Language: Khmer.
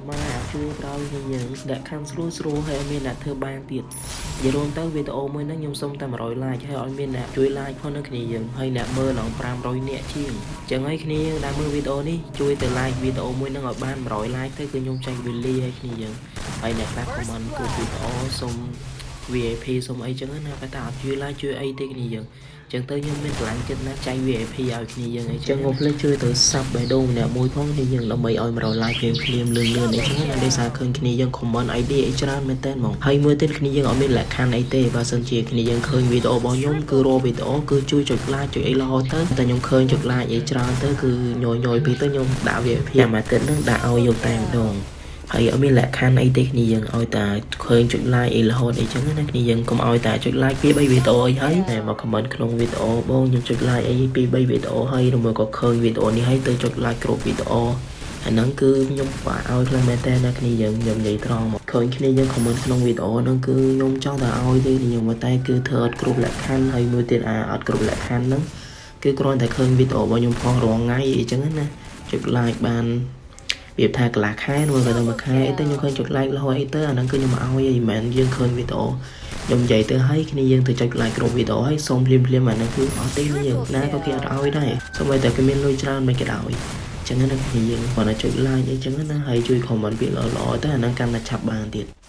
ម៉ែជួយក្រោយគ្នាយើងលក្ខខណ្ឌស្រួលស្រួលហើយឲ្យមានអ្នកធ្វើបានទៀតនិយាយរួមទៅវីដេអូមួយហ្នឹងខ្ញុំសុំតែ100 like ហើយឲ្យមានអ្នកជួយ like ផងនៅគ្នាយើងហើយអ្នកមើលឡើង500នាក់ជាងអញ្ចឹងហើយគ្នាយើងដែលមើលវីដេអូនេះជួយទៅ like វីដេអូមួយហ្នឹងឲ្យបាន100 like ទៅគឺខ្ញុំចែកវេលាឲ្យគ្នាយើងហើយអ្នកខ្លះ comment គ្រប់វីដេអូសុំ VIP សុំអីចឹងណាតែអត់ជួយ like ជួយអីទេគ្នាយើងចឹងទៅខ្ញុំមានកម្លាំងចិត្តណាស់ចែក VIP ឲ្យគ្នាយើងអីចឹងកុំភ្លេចជួយទៅ sub បេះដូងម្នាក់មួយផងគ្នាយើងដើម្បីឲ្យ100 like ភ្លាមភ្លាមលឿនលឿនអីចឹងណាដោយសារឃើញគ្នាយើង comment ID អីច្រើនមែនតើហ្មងហើយមើលទៀតគ្នាយើងអត់មានលក្ខខណ្ឌអីទេបើសិនជាគ្នាយើងឃើញវីដេអូរបស់ខ្ញុំគឺរាល់វីដេអូគឺជួយចុច like ចុចអីរហូតទៅតែខ្ញុំឃើញចុច like អីច្រើនទៅគឺញយញយពីទៅខ្ញុំដាក់ VIP មួយអាទិត្យហ្នឹងដាក់ឲ្យយកតែម្ដងហើយអត់មានលក្ខខណ្ឌអីទេគ្នាយើងឲ្យតែឃើញចុច like អីរហូតអីចឹងណាគ្នាយើងកុំឲ្យតែចុច like ពី3វីដេអូអីហើយតែមក comment ក្នុងវីដេអូបងខ្ញុំចុច like អីពី3វីដេអូហើយឬមួយក៏ឃើញវីដេអូនេះហើយទៅចុច like គ្រប់វីដេអូអាហ្នឹងគឺខ្ញុំបាក់ឲ្យខ្លាំងមែនតើណាគ្នាយើងខ្ញុំនិយាយត្រង់មកឃើញគ្នាយើង comment ក្នុងវីដេអូហ្នឹងគឺខ្ញុំចង់តែឲ្យទេខ្ញុំមកតែគឺធ្វើអត់គ្រប់លក្ខខណ្ឌហើយមួយទៀតអាអត់គ្រប់លក្ខខណ្ឌហ្នឹងគឺគ្រាន់តែឃើញវីដេអូរបស់ខ្ញុំផុសរាល់ថ្ងៃអីចឹងណាចុច like បានរបៀបថាកន្លះខែឬក៏ទៅមួយខែអីទៅខ្ញុំឃើញចុច like រហូតអីទៅអាហ្នឹងគឺខ្ញុំឲ្យអីមិនមែនយើងឃើញវីដេអូខ្ញុំនិយាយទៅហើយគ្នាយើងទៅចុច like គ្រប់វីដេអូហើយសូមភ្លាមភ្លាមអាហ្នឹងគឺអត់ទេយើងណាក៏គេអត់ឲ្យដែរសូម្បីតែគេមានលុយច្រើនមិនក៏ដោយចឹងណាគ្នាយើងគ្រាន់តែចុច like អីចឹងណាហើយជួយ comment ពាក្យល្អៗទៅអាហ្នឹងកាន់តែឆាប់បានទៀត។